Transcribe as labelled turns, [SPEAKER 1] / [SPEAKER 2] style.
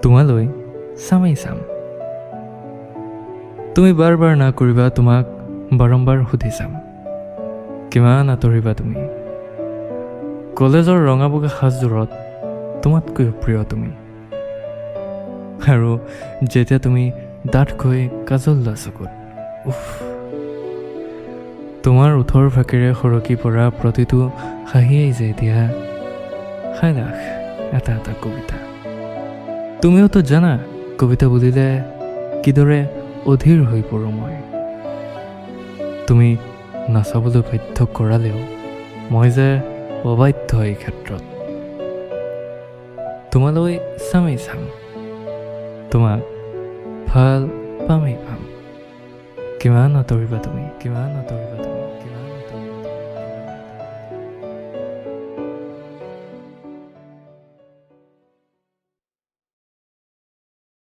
[SPEAKER 1] তোমালৈ চামেই চাম। তুমি বাৰ বাৰ না কৰিবা, তোমাক বাৰম্বাৰ সুধি চাম। কিমান আঁতৰিবা তুমি? কলেজৰ ৰঙা বগা সাজযোৰত তোমাতকৈও প্ৰিয় তুমি। আৰু যেতিয়া তুমি ডাঠকৈ কাজল লোৱা চকুত, উফ, তোমাৰ ওঠৰ ফাঁকেৰে সৰকি পৰা প্ৰতিটো হাঁহিয়েই যে এতিয়া সাইলাখ এটা এটা কবিতা। তুমিওতো জানা কবিতা বুলিলে কিদৰে অধীৰ হৈ পৰোঁ মই। তুমি নাচাবলৈ বাধ্য কৰালেও মই যে অবাধ্য এই ক্ষেত্ৰত। তোমালৈ চামেই চাম, তোমাক ভাল পামেই পাম। কিমান আঁতৰিবা তুমি? কিমান আঁতৰিবা তুমি?